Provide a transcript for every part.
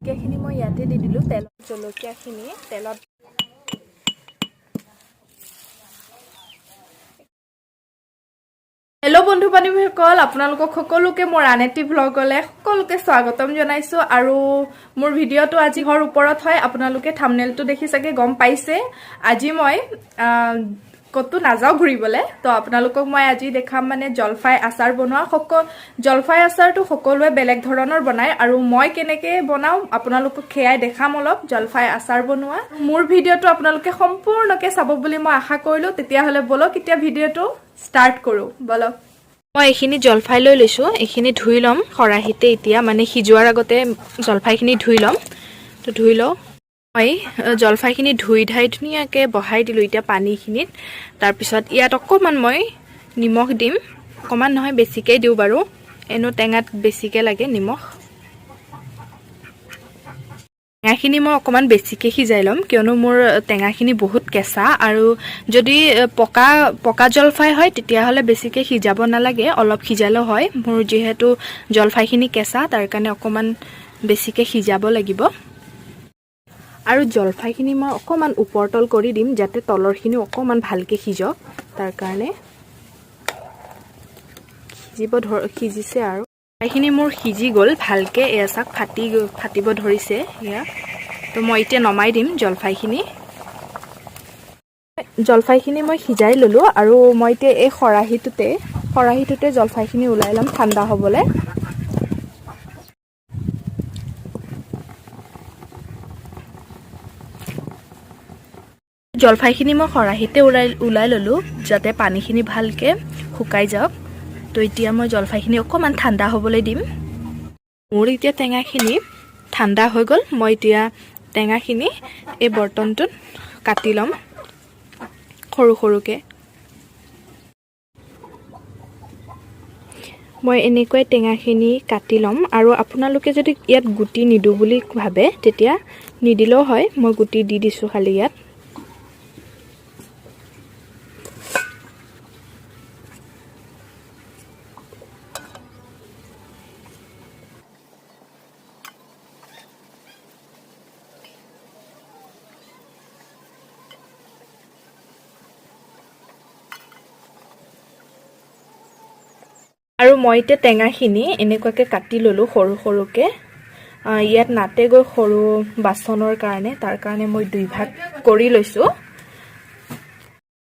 জলকীয়াখিনি মই ইয়াতে দি দিলোঁ। তেল জলকীয়াখিনি তেলত। হেল্ল' বন্ধু বান্ধৱীসকল, আপোনালোকক সকলোকে মোৰ আন এটি ভ্লগলৈ সকলোকে স্বাগতম জনাইছোঁ। আৰু মোৰ ভিডিঅ'টো আজি ঘৰ ওপৰত হয়, আপোনালোকে থামনেলটো দেখি চাগে গম পাইছে। আজি মই ক'তো নাযাওঁ ঘূৰিবলৈ, তো আপোনালোকক মই আজি দেখাম মানে জলফাই আচাৰ বনোৱা। জলফাই আচাৰটো সকলোৱে বেলেগ ধৰণৰ বনায় আৰু মই কেনেকৈ বনাওঁ আপোনালোকক সেয়াই দেখাম অলপ জলফাই আচাৰ বনোৱা। মোৰ ভিডিঅ'টো আপোনালোকে সম্পূৰ্ণকৈ চাব বুলি মই আশা কৰিলোঁ। তেতিয়াহ'লে ব'লক, এতিয়া ভিডিঅ'টো ষ্টাৰ্ট কৰোঁ ব'লক। মই এইখিনি জলফাই লৈ লৈছোঁ, এইখিনি ধুই ল'ম খৰাহিতে। এতিয়া মানে সিজোৱাৰ আগতে জলফাইখিনি ধুই ল'ম, তো ধুই লওঁ। মই জলফাইখিনি ধুই ধাই ধুনীয়াকৈ বহাই দিলোঁ এতিয়া পানীখিনিত। তাৰপিছত ইয়াত অকণমান মই নিমখ দিম, অকণমান নহয় বেছিকৈ দিওঁ বাৰু, এনেও টেঙাত বেছিকৈ লাগে নিমখ। টেঙাখিনি মই অকণমান বেছিকৈ সিজাই ল'ম, কিয়নো মোৰ টেঙাখিনি বহুত কেঁচা। আৰু যদি পকা পকা জলফাই হয় তেতিয়াহ'লে বেছিকৈ সিজাব নালাগে, অলপ সিজালেও হয়। মোৰ যিহেতু জলফাইখিনি কেঁচা, তাৰ কাৰণে অকণমান বেছিকৈ সিজাব লাগিব। আৰু জলফাইখিনি মই অকণমান ওপৰ তল কৰি দিম, যাতে তলৰখিনি অকণমান ভালকৈ সিজক, তাৰ কাৰণে। সিজিব ধৰ সিজিছে আৰু জলফাইখিনি মোৰ সিজি গ'ল ভালকৈ। এয়া চাওক, ফাটিব ধৰিছে এয়া। তো মই এতিয়া নমাই দিম জলফাইখিনি। জলফাইখিনি মই সিজাই ল'লোঁ আৰু মই এতিয়া এই খৰাহিটোতে জলফাইখিনি ওলাই ল'ম ঠাণ্ডা হ'বলৈ। জলফাইখিনি মই খৰাহিতে ওলাই ওলাই ল'লোঁ, যাতে পানীখিনি ভালকৈ শুকাই যাওক। তো এতিয়া মই জলফাইখিনি অকণমান ঠাণ্ডা হ'বলৈ দিম। মোৰ এতিয়া টেঙাখিনি ঠাণ্ডা হৈ গ'ল। মই এতিয়া টেঙাখিনি এই বৰ্তনটোত কাটি ল'ম সৰু সৰুকৈ। মই এনেকুৱাই টেঙাখিনি কাটি ল'ম। আৰু আপোনালোকে যদি ইয়াত গুটি নিদিওঁ বুলি ভাবে তেতিয়া নিদিলেও হয়, মই গুটি দি দিছোঁ খালি ইয়াত। আৰু মই এতিয়া টেঙাখিনি এনেকুৱাকৈ কাটি ল'লোঁ সৰু সৰুকৈ। ইয়াত নাতে গৈ সৰু বাচনৰ কাৰণে, তাৰ কাৰণে মই দুই ভাগ কৰি লৈছোঁ।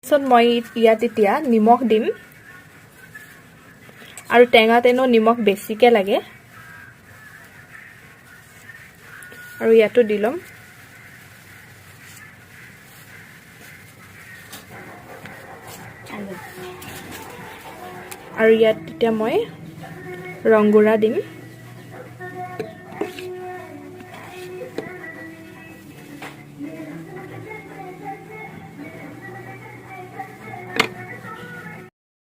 তাৰপিছত মই ইয়াত এতিয়া নিমখ দিম। আৰু টেঙাত এনেও নিমখ বেছিকৈ লাগে। আৰু ইয়াতো দি ল'ম। আৰু ইয়াত এতিয়া মই ৰং গুড়া দিম।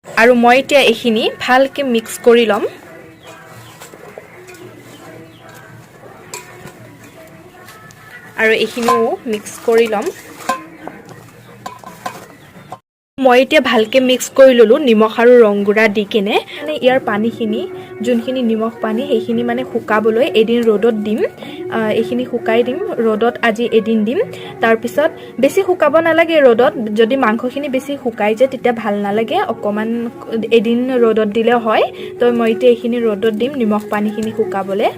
আৰু মই এতিয়া এইখিনি ভালকৈ মিক্স কৰি ল'ম। আৰু এইখিনিও মিক্স কৰি ল'ম। মই এতিয়া ভালকৈ মিক্স কৰি ল'লোঁ নিমখ আৰু ৰং গুড়া দি কিনে। মানে ইয়াৰ পানীখিনি, যোনখিনি নিমখ পানী, সেইখিনি মানে শুকাবলৈ এদিন ৰ'দত দিম। এইখিনি শুকাই দিম ৰ'দত, আজি এদিন দিম। তাৰপিছত বেছি শুকাব নালাগে ৰ'দত, যদি মাংসখিনি বেছি শুকাই যায় তেতিয়া ভাল নালাগে। অকণমান এদিন ৰ'দত দিলেও হয়। তো মই এতিয়া এইখিনি ৰ'দত দিম নিমখ পানীখিনি শুকাবলৈ।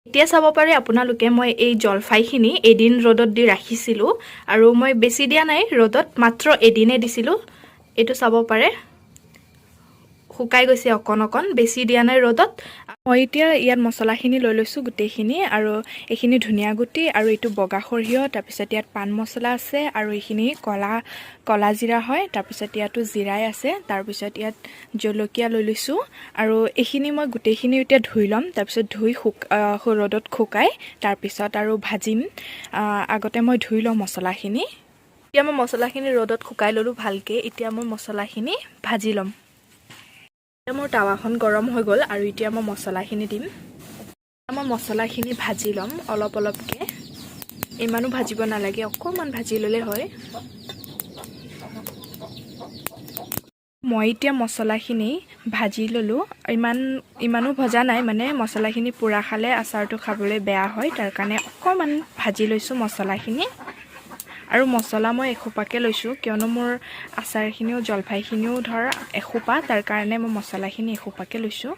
এতিয়া চাব পাৰে আপোনালোকে, মই এই জলফাইখিনি এদিন ৰ'দত দি ৰাখিছিলোঁ আৰু মই বেছি দিয়া নাই ৰ'দত, মাত্ৰ এদিনে দিছিলোঁ। এইটো চাব পাৰে, শুকাই গৈছে অকণ অকণ, বেছি দিয়া নাই ৰ'দত। মই এতিয়া ইয়াত মছলাখিনি লৈ লৈছোঁ গোটেইখিনি। আৰু এইখিনি ধনিয়া গুটি আৰু এইটো বগা সৰিয়হ, তাৰপিছত ইয়াত পাণ মছলা আছে আৰু এইখিনি কলা কলা জিৰা হয়, তাৰপিছত ইয়াতো জিৰাই আছে, তাৰপিছত ইয়াত জলকীয়া লৈ লৈছোঁ। আৰু এইখিনি মই গোটেইখিনি এতিয়া ধুই ল'ম, তাৰপিছত ধুই ৰ'দত শুকাই তাৰপিছত আৰু ভাজিম। আগতে মই ধুই লওঁ মছলাখিনি। এতিয়া মই মছলাখিনি ৰ'দত শুকাই ল'লোঁ ভালকৈ। এতিয়া মই মছলাখিনি ভাজি ল'ম। এতিয়া মোৰ টাৱাখন গৰম হৈ গ'ল আৰু এতিয়া মই মছলাখিনি দিম। মই মছলাখিনি ভাজি ল'ম অলপ অলপকৈ, ইমানো ভাজিব নালাগে, অকণমান ভাজি ল'লে হয়। মই এতিয়া মছলাখিনি ভাজি ল'লোঁ। ইমানো ভজা নাই, মানে মছলাখিনি পোৰা খালে আচাৰটো খাবলৈ বেয়া হয়, তাৰ কাৰণে অকণমান ভাজি লৈছোঁ মছলাখিনি। আৰু মছলা মই এসোপাকৈ লৈছোঁ, কিয়নো মোৰ আচাৰখিনিও জলফাইখিনিও ধৰ এসোপা, তাৰ কাৰণে মই মছলাখিনি এসোপাকৈ লৈছোঁ।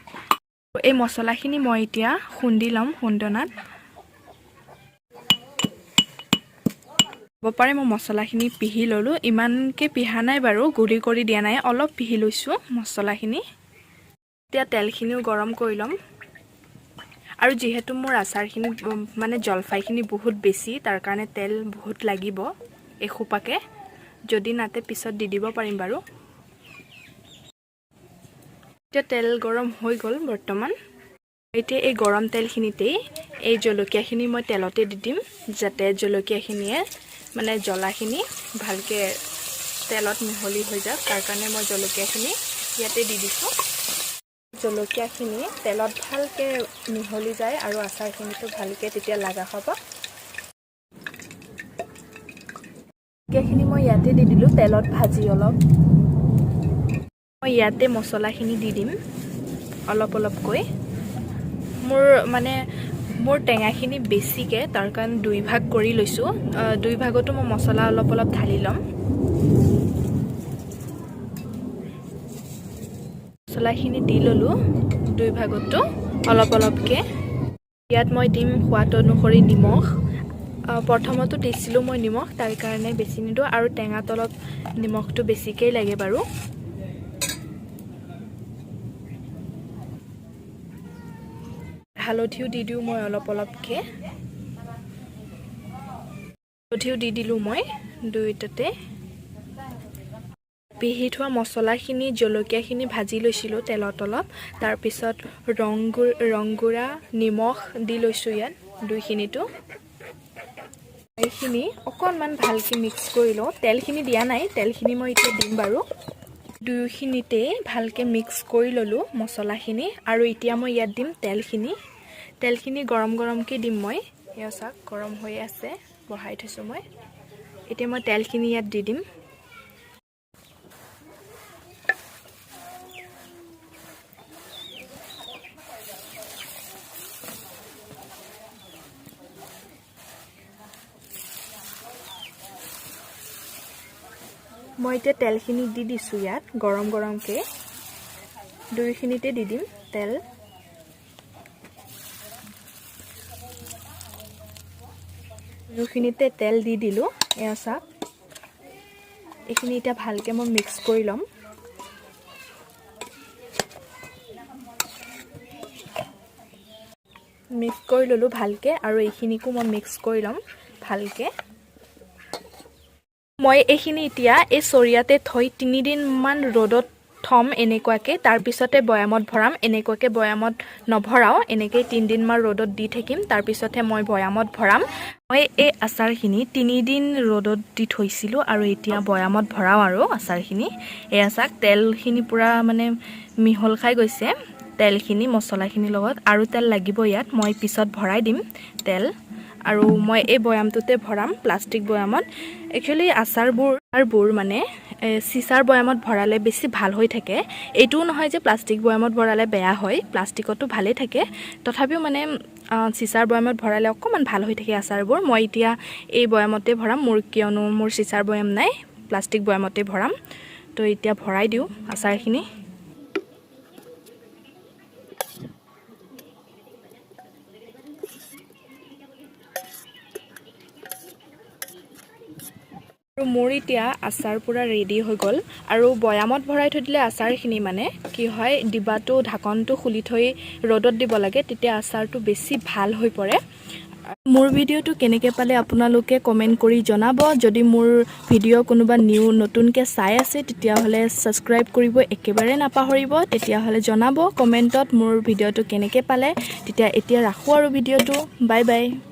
এই মছলাখিনি মই এতিয়া খুন্দি ল'ম খুন্দনাত। হ'ব পাৰে মই মছলাখিনি পিহি ল'লোঁ, ইমানকৈ পিহা নাই বাৰু, গুড়ি কৰি দিয়া নাই, অলপ পিহি লৈছোঁ মছলাখিনি। এতিয়া তেলখিনিও গৰম কৰি ল'ম। আৰু যিহেতু মোৰ আচাৰখিনি মানে জলফাইখিনি বহুত বেছি, তাৰ কাৰণে তেল বহুত লাগিব এসোপাকৈ, যদি নাতে পিছত দি দিব পাৰিম বাৰু। এতিয়া তেল গৰম হৈ গ'ল বৰ্তমান। এতিয়া এই গৰম তেলখিনিতেই এই জলকীয়াখিনি মই তেলতে দি দিম, যাতে জলকীয়াখিনিয়ে মানে জ্বলাখিনি ভালকৈ তেলত মিহলি হৈ যাওক, তাৰ কাৰণে মই জলকীয়াখিনি ইয়াতে দি দিছোঁ। জলকীয়াখিনি তেলত ভালকৈ মিহলি যায় আৰু আচাৰখিনিতো ভালকৈ তেতিয়া লাগা হ'ব। জলকীয়াখিনি মই ইয়াতে দি দিলোঁ তেলত ভাজি অলপ। মই ইয়াতে মছলাখিনি দি দিম অলপ অলপকৈ। মোৰ টেঙাখিনি বেছিকৈ, তাৰ কাৰণে দুই ভাগ কৰি লৈছোঁ। দুই ভাগতো মই মছলা অলপ অলপ ঢালি ল'ম। মছলাখিনি দি ল'লোঁ দুই ভাগতো অলপ অলপকৈ। ইয়াত মই দিম সোৱাদ অনুসৰি নিমখ। প্ৰথমতো দিছিলোঁ মই নিমখ, তাৰ কাৰণে বেছি নিদিওঁ, আৰু টেঙাত অলপ নিমখটো বেছিকেই লাগে বাৰু। হালধিও দি দিওঁ মই অলপ অলপকৈ, হালধিও দি দিলোঁ মই দুয়োটাতে। পিহি থোৱা মছলাখিনি জলকীয়াখিনি ভাজি লৈছিলোঁ তেলত অলপ, তাৰপিছত ৰংগুড়া নিমখ দি লৈছোঁ ইয়াত দুইখিনিতো। এইখিনি অকণমান ভালকৈ মিক্স কৰি লওঁ। তেলখিনি দিয়া নাই, তেলখিনি মই এতিয়া দিম বাৰু। দুয়োখিনিতেই ভালকৈ মিক্স কৰি ল'লোঁ মছলাখিনি। আৰু এতিয়া মই ইয়াত দিম তেলখিনি। তেলখিনি গৰম গৰমকৈ দিম মই। এয়া চাওক গৰম হৈ আছে, বহাই থৈছোঁ মই। এতিয়া মই তেলখিনি ইয়াত দি দিম। মই এতিয়া তেলখিনি দি দিছোঁ ইয়াত গৰম গৰমকৈ, দুয়োখিনিতে দি দিম তেল। দুয়োখিনিতে তেল দি দিলোঁ। এয়া চাওক, এইখিনি এতিয়া ভালকৈ মই মিক্স কৰি ল'ম। মিক্স কৰি ল'লোঁ ভালকৈ, আৰু এইখিনিকো মই মিক্স কৰি ল'ম ভালকৈ। মই এইখিনি এতিয়া এই চৰিয়াতে থৈ তিনিদিনমান ৰ'দত থ'ম এনেকুৱাকৈ, তাৰপিছতে বৈয়ামত ভৰাম। এনেকুৱাকৈ বৈয়ামত নভৰাওঁ, এনেকৈ তিনিদিনমান ৰ'দত দি থাকিম, তাৰপিছতহে মই বৈয়ামত ভৰাম। মই এই আচাৰখিনি তিনিদিন ৰ'দত দি থৈছিলোঁ আৰু এতিয়া বৈয়ামত ভৰাওঁ আৰু আচাৰখিনি। এয়া চাওক, তেলখিনি পূৰা মানে মিহল খাই গৈছে, তেলখিনি মছলাখিনিৰ লগত। আৰু তেল লাগিব ইয়াত, মই পিছত ভৰাই দিম তেল। আৰু মই এই বৈয়ামটোতে ভৰাম, প্লাষ্টিক বৈয়ামত। একচুৱেলি আচাৰবোৰ মানে চিচাৰ বৈয়ামত ভৰালে বেছি ভাল হৈ থাকে। এইটোও নহয় যে প্লাষ্টিক বৈয়ামত ভৰালে বেয়া হয়, প্লাষ্টিকতো ভালেই থাকে, তথাপিও মানে চিচাৰ বৈয়ামত ভৰালে অকণমান ভাল হৈ থাকে আচাৰবোৰ। মই এতিয়া এই বৈয়ামতে ভৰাম, মোৰ কিয়নো মোৰ চিচাৰ বৈয়াম নাই, প্লাষ্টিক বৈয়ামতে ভৰাম। তো এতিয়া ভৰাই দিওঁ আচাৰখিনি। আৰু মোৰ এতিয়া আচাৰ পূৰা ৰেডি হৈ গ'ল। আৰু বৈয়ামত ভৰাই থৈ দিলে আচাৰখিনি মানে কি হয়, ডিবাটো ঢাকনটো খুলি থৈ ৰ'দত দিব লাগে, তেতিয়া আচাৰটো বেছি ভাল হৈ পৰে। মোৰ ভিডিঅ'টো কেনেকৈ পালে আপোনালোকে কমেণ্ট কৰি জনাব। যদি মোৰ ভিডিঅ' কোনোবা নিউ নতুনকৈ চাই আছে তেতিয়াহ'লে ছাবস্ক্ৰাইব কৰিব একেবাৰে নাপাহৰিব। তেতিয়াহ'লে জনাব কমেণ্টত মোৰ ভিডিঅ'টো কেনেকৈ পালে। তেতিয়া এতিয়া ৰাখোঁ আৰু ভিডিঅ'টো। Bye bye.